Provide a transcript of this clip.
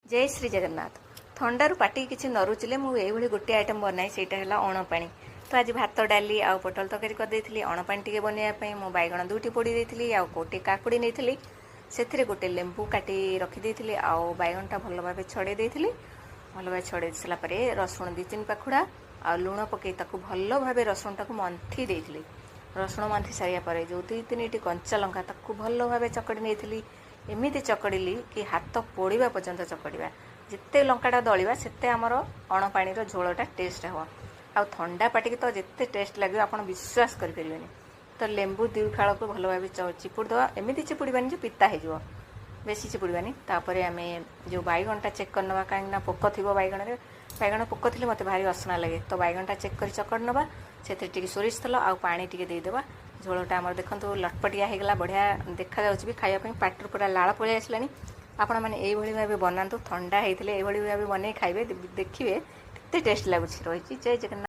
ଜୟ ଶ୍ରୀ ଜଗନ୍ନାଥ। ଥଣ୍ଡାରୁ ପାଟିକି କିଛି ନ ରୁଚିଲେ ମୁଁ ଏଇଭଳି ଗୋଟିଏ ଆଇଟମ୍ ବନାଏ, ସେଇଟା ହେଲା ଅଣପାଣି। ତ ଆଜି ଭାତ, ଡାଲି ଆଉ ପୋଟଳ ତରକାରୀ କରିଦେଇଥିଲି। ଅଣପାଣି ଟିକେ ବନେଇବା ପାଇଁ ମୁଁ ବାଇଗଣ ଦୁଇଟି ପୋଡ଼ି ଦେଇଥିଲି ଆଉ ଗୋଟିଏ କାକୁଡ଼ି ନେଇଥିଲି। ସେଥିରେ ଗୋଟେ ଲେମ୍ବୁ କାଟି ରଖିଦେଇଥିଲି ଆଉ ବାଇଗଣଟା ଭଲ ଭାବେ ଛଡ଼େଇ ଦେଇଥିଲି। ଭଲ ଭାବେ ଛଡ଼େଇ ସାରିଲା ପରେ ରସୁଣ 2-3 ପାଖୁଡ଼ା ଆଉ ଲୁଣ ପକାଇ ତାକୁ ଭଲ ଭାବେ ରସୁଣଟାକୁ ମନ୍ଥି ଦେଇଥିଲି। ରସୁଣ ମନ୍ଥି ସାରିବା ପରେ ଯେଉଁ 2-3ଟି କଞ୍ଚା ଲଙ୍କା, ତାକୁ ଭଲ ଭାବେ ଚକଡ଼ି ନେଇଥିଲି। ଏମିତି ଚକଡ଼ିଲି କି ହାତ ପୋଡ଼ିବା ପର୍ଯ୍ୟନ୍ତ ଚକଡ଼ିବା। ଯେତେ ଲଙ୍କାଟା ଦଳିବା, ସେତେ ଆମର ଅଣପାଣିର ଝୋଳଟା ଟେଷ୍ଟ ହେବ। ଆଉ ଥଣ୍ଡା ପାଟିକି ତ ଯେତେ ଟେଷ୍ଟ ଲାଗିବ, ଆପଣ ବିଶ୍ୱାସ କରିପାରିବେନି। ତ ଲେମ୍ବୁ ଦୁଇ ଫାଳକୁ ଭଲ ଭାବେ ଚିପୁଡ଼ି ଦେବା। ଏମିତି ଚିପୁଡ଼ିବାନି ଯେ ପିତା ହେଇଯିବ, ବେଶୀ ଚିପୁଡ଼ିବାନି। ତାପରେ ଆମେ ଯେଉଁ ବାଇଗଣଟା ଚେକ୍ କରିନେବା, କାହିଁକିନା ପୋକ ଥିବ ବାଇଗଣରେ। ବାଇଗଣ ପୋକ ଥିଲେ ମୋତେ ଭାରି ଅସନା ଲାଗେ। ତ ବାଇଗଣଟା ଚେକ୍ କରି ଚକଡ଼ି ନେବା। ସେଥିରେ ଟିକେ ସୋରିଷ ତେଲ ଆଉ ପାଣି ଟିକେ ଦେଇଦେବା। ଝୋଳଟା ଆମର ଦେଖନ୍ତୁ ଲଟପଟିଆ ହେଇଗଲା, ବଢ଼ିଆ ଦେଖାଯାଉଛି ବି। ଖାଇବା ପାଇଁ ପାଟିରୁ ପୁରା ଲାଳ ପଳେଇ ଆସିଲାଣି। ଆପଣମାନେ ଏଇଭଳି ଭାବେ ବନାନ୍ତୁ। ଥଣ୍ଡା ହେଇଥିଲେ ଏଇଭଳି ଭାବେ ବନେଇ ଖାଇବେ, ଦେଖିବେ କେତେ ଟେଷ୍ଟ ଲାଗୁଛି। ରହିଛି, ଜୟ ଜଗନ୍ନାଥ।